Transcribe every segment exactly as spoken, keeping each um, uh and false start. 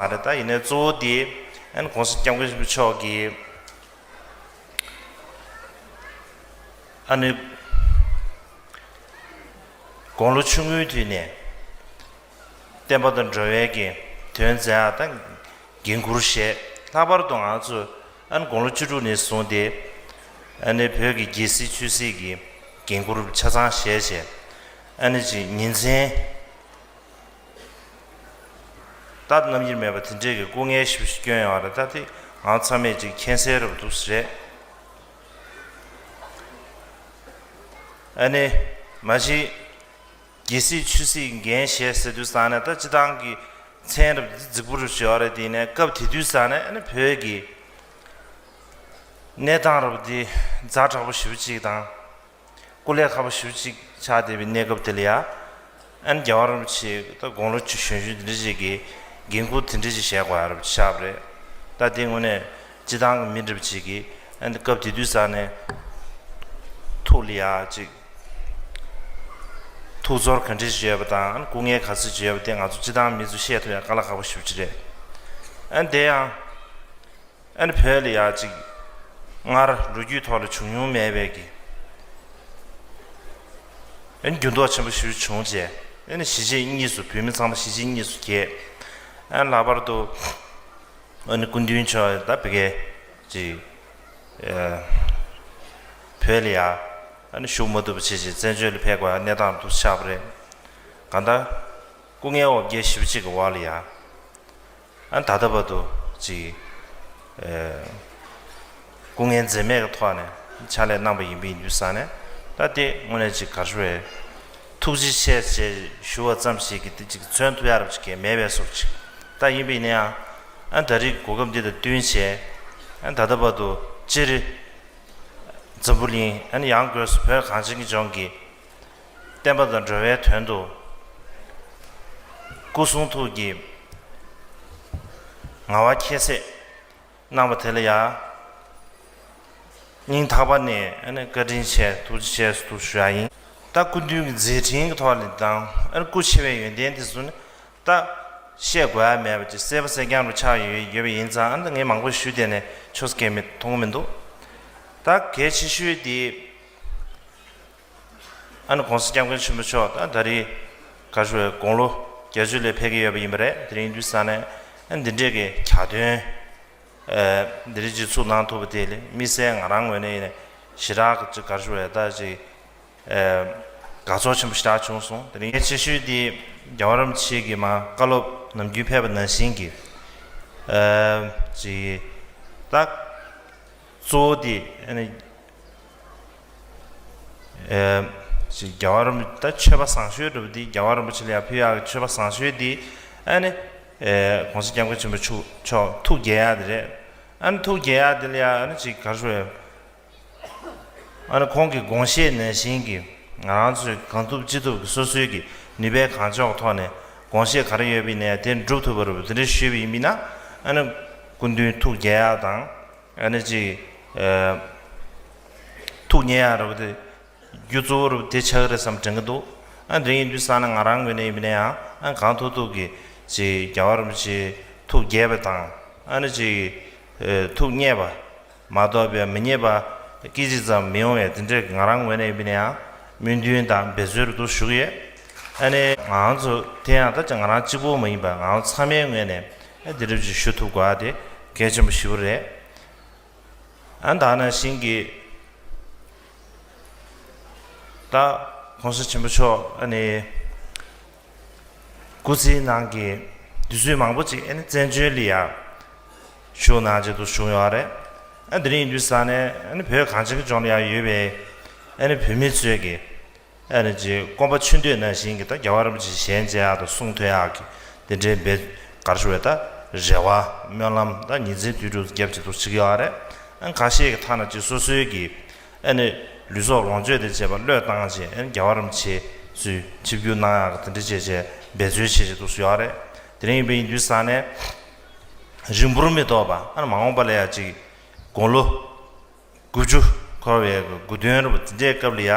མ་རེད། ད་ཡིན་ནའི་གཙོ་བོ་དེ་ཨ་ནི་༸གོང་ས་༸སྐྱབས་མགོན་ཆེན་པོ་མཆོག་གིས་ཨ་ནི་དགུང་ལོ་ཆུང་ངུའི་དུས་ནས་བསྟན་པ་དང་འགྲོ་བའི་གི་དོན་མཛད་ཡ་དང་འགན་འཁུར་བཞེས། ལྷག་པར་དུ་ང་ཚོ་ཨ་ནི་དགུང་ལོ་བཅུ་དྲུག་ནས་བཟུང་སྟེ་ཨ་ནི་བོད་ཀྱི་རྒྱལ་སྲིད་ཆོས་སྲིད་ཀྱི་འགན་འཁུར་ཆ་ཚང་བཞེས་བྱས། ཨ་ནི་ཅིག་ཉིན་མཚན་ད་རྣམ་དབྱེ་མེད་པ་དེ་འདྲས་ཀྱི་སྐུ་ངལ་ཞེ་པོ་ཞིག་བསྐྱོན་ཡོད་རེད། ད་དེ་ང་ཚང་མས་ཅིག་མཁྱེན་གསལ་རབ་འདུག་ཟེར། ཨ་ནི་མ་གཞི་རྒྱལ་སྲིད་ཆོས་སྲིད་འགན་བཞེས་ཟེར་དུས་ཙང་ནས་ད་སྤྱི་བཏང་གི་མཚན་རབ་འདི་རྫིག་པོ་རུ་བྱས་ཡོད་རེད། དེ་ནས་སྐབས་དེ་དུས་ཙང་ནས་ཨ་ནི་བོད་ཀྱི་གནས་སྟངས་རབ་འདི་ཛ་དྲག་པོ་ཞེ་པོ་ཅིག་དང་། སྐུ་ལས་ཁག་པོ་ཞེ་པོ་ཅིག་ཆགས་བསྡད་པའི་གནས་སྐབས་དེ་ལ་ཡ། ཨ་ནི་རྒྱལ་བ་རིན་པོ་ཆེ་ད་དགུང་ལོ་གཞོན་གཞོན་དེ་འདྲ་ཅིག་གི་འགན་ཁུར་དེ་འདྲ་ཅིག་བཞེས་དགོས་ཡ་རབ་ཅིག་ཆགས་པ་རེད། ད་དེ་དངོས་གནས་སྤྱི་བཏང་གི་མི་འདྲ་པོ་ཅིག་གིས་ཨ་ནི་སྐབས་དེ་དུས་ཙང་ནས་ཐུགས་ལ་ཡ་ཅིག་ཐུགས་ཚོར་ག་འདྲ་ཅིག་ཡོད་པ་དང་ཨ་ནི་སྐུ་ངལ་ག་ཚོད་ཅིག་ཡོད་པ་དེ་ང་ཚོ་སྤྱི་བཏང་མི་ཚོ་བཤད་ཐུབ་ཡ་དཀའ་ལས་ཁག་པོ་ཞེ་པོ་ཅིག་རེད། ཨ་ནི་དེ་ཡང་། ཨ་ནི་བོད་ལ་ཡ་ཅིག་སྔར་ལོ་རྒྱུས་ཐོག་ལ་བྱུང་མྱོང་མེད་པའི་གི་ཨ་ནི་འགྱུར་ལྡོག་ཆེན་པོ་ཞིག་བྱུང་རྗེས། ཨ་ནི་གཞིས་བྱེས་གཉིས་སུ་བོད་མི་ཚང་མ་གཞིས་བྱེས་གཉིས་སུ་གྱེས། ཨ་ནི་ལྷག་པར་དུ་ཨ་ནི་སྐུ་མདུན་མཆོག་ད་བི་གའི་ཅིག་ཨ་བོད་ལ་ཡ་ཨ་ནི་བཞུགས་མ་ཐུབ་པ་བྱས་རྗེས་བཙན་བྱོལ་ལ་ཕེབས་དགོས་ཡ་གནས་སྟངས་འདུག་ཆགས་པ་རེད། གང་ལྟར་སྐུ་ངལ་འོ་བརྒྱལ་ཞེ་པོ་ཅིག་གི་འོག་ལ་ཡ། ཨ་ད་ལྟ་བར་དུ་ཅིག་ཨ་སྐུ་ངལ་འཛེམས་མེད་ཀྱི་ཐོག་ནས་ཕྱག་ལས་གནང་པ་ཡིན་པ་ཡིན་དུས་ཙང་ནས། ད་དེ་དངོས་གནས་ཅིག་ག་རེ་ཞུ་དགོས་རེད། ཐུགས་རྗེ་ཆེ་ཞེས་ཞུ་བ་ཙམ་ཞིག་གིས་དེ་ཅིག་མཚོན་ཐུབ་ཡ་རབ་ཅིག་གང་ཡང་མེད་པའི་བཟོ་ཅིག་ད་ཡིན་པ་ཡིན་ན་ཡང་ཨ་ད་རེས་ཀྱི་གོ་སྐབས་འདི་དང་བསྟུན་བྱས། ཨ་ད་ལྟ་བར་དུ་སྤྱིར་འཛམ་བུ་གླིང་ཨ་ནི་ཡང་སྒོས་སུ་བོད་གངས་ཅན་གྱི་ལྗོངས་ཀྱི་བསྟན་པ་དང་འགྲོ་བའི་དོན་དུ་སྐུ་གསུང་ཐུགས་ཀྱི་ངལ་བ་ཁྱད་བསད་གནང་བ་དེ་ལ་ཡང་སྙིང་ཐག་པ་ནས་ཨ་ནི་བཀའ་དྲིན་ཆེ་ཐུགས་རྗེ་ཆེ་ཞུ་ཞུ་ཡ་ཡིན། ད་སྐུ་མདུན་གྱི་མཛད་འཕྲིན་གྱི་ཐོག་ནས་དང་ཨ་ནི་སྐུ་ཆེ་བའི་ཡོན་ཏན་དེ་ཚོ་ནི་ད་བཤད་དགོས་ཡ་མེད་པ་ཅིག་གསལ་པོ་གསལ་རྐྱང་རུ་ཆགས་ཡོད་ཡོད་པ་ཡིན་ཙང་། ཨ་ནི་ངས་མང་པོ་ཞུས་བསྡད་ནས་ཆོ་ས་གལ་མི་མཐོང་གི་མི་འདུག་ད་གལ་ཆེ་ཤོས་དེ། ཨ་ནི་༸གོང་ས་༸སྐྱབས་མགོན་ཆེན་པོ་མཆོག་ད་ད་རེས་ག་རེ་ཞུ་དགོས་རེད། དགུང་ལོ་བརྒྱད་ཅུ་ལ་ཕེབས་ཀྱི་ཡོད་པ་ཡིན་པ་རེད། དེ་རིང་དུས་ཙང་ནས་ཨ་ནི་འདི་འདྲས་ཀྱི་གྱ་སྟོན་ཨ་འདི་འདྲས་ཅིག་ཚུགས་གནང་ཐུབ་པ་དེ་ལ་དམིགས་བསལ་ང་རང་ངོས་ནས་ཡིན་ན་ཞེ་དྲག་ཅིག་ག་རེ་ཞུ་དགོས་རེད། ད་ཅིག་ཨ་དགའ་ཚོར་ཆེན་པོ་ཞེ་དྲག་བྱུང་སོང་། དེ་རིང་གལ་ཆེ་ཤོས་དེ་རྒྱལ་བ་རིན་པོ་ཆེ་གིས་མར་བཀའ་སློབ་ནམ་རྒྱུན་ཕེབས་པ་ནང་བཞིན་གྱི་ཨ་ཅིག་ད་གཙོ་བོ་དེ་ཨ་ནི། ཨེ་ཅིག་རྒྱལ་བ་རིན་པོ་ད་མཆོད་པ་བཟང་ཤོས་འདྲ་པོ་འདི་རྒྱལ་བ་རིན་པོ་ཆེ་ལ་ཡང་ཕུལ་ཡག་གི་མཆོད་པ་བཟང་ཤོས་འདི་ཨ་ནི་ཨེ་༸གོང་ས་༸སྐྱབས་མགོན་ཆེན་པོ་མཆོག་མཆོག་ཐུགས་དགྱེས་ཡག་དེ་རེད། ཨ་ནི་ཐུགས་དགྱེས་ཡག་དེ་ལ་ཡང་ཨ་ནི་ཅིག་ག་རེ་ཞུ་དགོས་རེད། ཨ་ནི་ཁོང་གི་དགོངས་བཞེད་ནང་བཞིན་གྱི་ང་རང་ཚོས་གང་ཐུབ་ཅི་ཐུབ་ཀྱི་སོ་སོའི་གི་ནུས་པའི་གང་ལྕོགས་ཐོག་ནས་དགོངས་བཞེད་ག་རེ་ཡོད་པ་ཡིན་ན་ཡང་དེ་འགྲུབ་ཐུབ་པ་རེད་པ། དེ་འདྲ་ཞུས་པ་ཡིན་པ་ཡིན་ན་ཨ་ནི་སྐུ་མདུན་ཐུགས་དགྱེས་ཡག་དང་། ཨ་ནི་ཅིག་ཨ་ཐུགས་མཉེས་ཡག་རེད་པ། དེ་རྒྱུ་གཙོ་བོ་རེད་པ། དེ་ཆགས་ཀྱི་རེད་བསམ་དྲན་གྱི་འདུག་ཨ་དེ་ཡིན་དུས་ཙང་ནས་ང་རང་ངོས་ནས་ཡིན་པ་ན་ཡང་ཨ་གང་ཐུབ་ཐུབ་ཀྱིས་ཅིག་རྒྱལ་བ་རིན་པོ་ཆེ་ཐུགས་དགྱེས་པ་དང་། ཨ་ནི་ཅིག་ཨ་ཐུགས་མཉེས་པ་མ་གཏོགས་པའི་མི་མཉེས་པ་སྐད་ཅིག་ཙམ་མི་ཡོང་བའི་དེ་འདྲའི་ང་རང་ངོས་ནས་ཡིན་པ་ན་ཡང་སྨོན་འདུན་དང་འབད་རྩོལ་རེ་འདུག་ཞུ་གི་ཡོད། ཨ་ནི་ང་རང་ཚོ་དེ་ཡང་ད་ཅིག་ང་རང་གཅིག་པོ་མ་ཡིན་པ་ང་རང་ཚང་མའི་ངོས་ནས་ཨ་དེ་འདྲ་ཅིག་ཞུ་ཐུབ་དགོས་པ་དེ་གལ་ཆེན་པོ་ཞེ་པོ་རེད། ཨ་ད་ནང་བཞིན་གྱི་ད་༸གོང་ས་ཆེན་པོ་མཆོག་ཨ་ནི་སྐུ་ཚེའི་ནང་གི་དུས་ཚོད་མང་པོ་ཅིག་ཨ་ནི་བཙན་བྱོལ་ལ་ཡ་བཞུགས་གནང་བྱས་འདུག་བཞུགས་ཡོད་རེད། ཨ་དེ་རིང་ཡིན་དུས་ཙང་ནས་ཨ་ནི་བོད་གངས་ཅན་གྱི་ལྗོངས་ལ་ཡ་ཡོད་པའི་ཨ་ནི་བོད་མི་ཚོས་ཀྱི་ཨ་ནི་ཅིག་སྐོམ་པ་ཆུ་འདོད་ནང་བཞིན་གྱི་ད་རྒྱལ་བ་རིན་པོ་ཆེ་ཞལ་མཇལ་ཡག་དང་གསུང་ཐོས་ཡག་གི་དེ་འདྲའི་འབད་ག་རེ་ཞུ་དགོས་རེད། ད་རེ་བ་སྨོན་ལམ་ད་ཉིན་མཚན་དུས་དྲུག་བརྒྱབ་བྱས་འདུག་བྱེད་ཀྱི་ཡོད་རེད། ཨ་ཁ་ཤས་ཀྱི་ཐ་ན་ཅིག་སོ་སོའི་གི་ཨ་ནི་ལུས་སྲོག་ལོངས་སྤྱོད་དང་བཅས་པ་བློས་བཏང་བྱས་ཨ་ནི་རྒྱལ་བ་རིན་པོ་ཆེ་ཚུར་ཆིབས་བསྒྱུར་གནང་ཡག་གི་དེ་འདྲ་བྱས་བྱས་འབད་རྩོལ་བྱས་བྱས་འདུག་ཡོད་རེད། དེ་རིང་ཡིན་པ་ཡིན་དུས་ཙང་ནས་རིང་པོར་མི་ཐོགས་པ་ཨ་ནི་མ་འོངས་པ་ལ་ཡ་ཅིག་དགུང་ལོ་དགུ་བཅུ་འཁོར་བའི་དགུང་སྟོན་རེད་པ། དེ་འདྲའི་སྐབས་ལ་ཡ་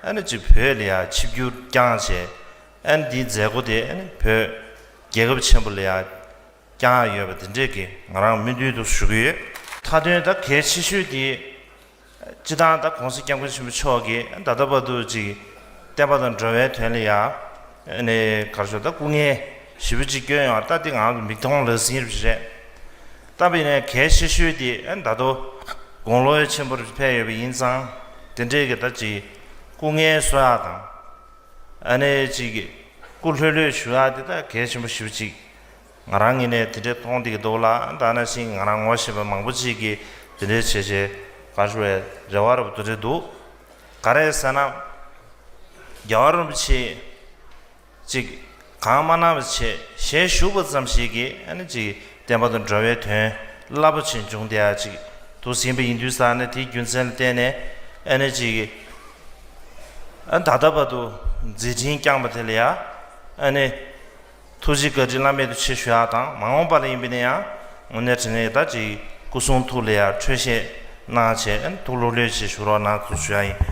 ཨ་ནི་ཅིག་བོད་ལ་ཡ་ཆིབས་བསྒྱུར་བསྐྱངས་བྱས་ཨ་ནི་འདིའི་མཛད་སྒོ་དེ་ཨ་ནི་བོད་རྒྱལ་ཁབ་ཆེན་པོ་ལ་ཡ་ བསྐྱངས་ཡོད་པ་དེ་འདྲས་ཀྱི་ང་རང་སྨོན་འདུན་དུ་ཞུ་གི་ཡོད། མཐའ་དོན་ད་གལ་ཆེ་ཤོས་དེ། སྤྱི་བཏང་ད་གོང་ས་སྐྱབས་མགོན་ཆེན་པོ་མཆོག་གིས་ད་ལྟ་བར་དུ་ཅིག་བསྟན་པ་དང་འགྲོ་བའི་དོན་ལ་ཡ་ཨ་ནི་ག་རེ་ཞུ་ད་སྐུ་ངལ་ཞེ་པོ་ཅིག་བསྐྱོན་ཡོང་ད་དེ་ང་ཚོ་མིག་མཐོང་ལག་ཟིན་རེད། ད་བས་ནས་གལ་ཆེ་ཤོས་དེ་ཨ་ནི་ད་དུང་དགུང་ལོ་ཆེན་པོར་ཕེབས་ཡོད་པ་ཡིན་ཙང་དེ་འདྲས་ཀྱི་ད་ཅིག་སྐུ་ངལ་གསོ་ཡག་དང་། ཨ་ནི་ཅིག་སྐུ་ལྷོད་ལྷོད་བཞུགས་ཡག་དེ་ད་གལ་ཆེན་པོ་ཞེ་པོ་ཅིག་ང་རང་ངོས་ནས་དེ་འདྲའི་མཐོང་བསྡད་ཀྱི་འདུག་ལ། ད་ནང་བཞིན་ང་རང་ངོ་ཤེས་པ་མང་པོ་ཅིག་གིས་དེ་འདྲའི་བྱས་བྱས་ག་རེ་ཞུ་བའི་རེ་བ་རབ་ཏུ་རེ་འདུག་ག་རེ་ཟེར་ན། རྒྱལ་བ་རིན་པོ་ཆེ་ཅིག་གང་མ་གནང་བ་བྱས་ཞལ་བཞུགས་པ་ཙམ་ཞིག་གིས་ཨ་ནི་ཅིག་བསྟན་པ་དང་འགྲོ་བའི་དོན་རླབས་པོ་ཆེ་འབྱུང་བསྡད་ཡག་ཅིག་འདུག་ཟིན་པ་ཡིན་དུས་ཙང་ནས་དེའི་རྒྱུ་མཚན་ལ་བརྟེན་ནས་ཨ་ནི་ཅིག་ཨ་ད་ལྟ་བར་དུ་མཛད་འཕྲིན་བསྐྱངས་པ་དེ་ལ་ཡ་ཨ་ནི་ཐུགས་རྗེ་བཀའ་དྲིན་བླ་མེད་དུ་ཆེ་ཞུ་ཡག་དང་མ་འོངས་པ་ལ་ཡིན་པ་ན་ཡང་དངོས་གནས་དྲང་གནས་ད་ཅིག་སྐུ་གསུང་ཐུགས་ལ་ཡ་འཕྲོད་བཞེས་གནང་བྱས་ཨ་ནི་ཐུགས་ལྷོད་ལྷོད་བྱས་བཞུགས་རོགས་གནང་ཞུ་ཡག་ཡིན།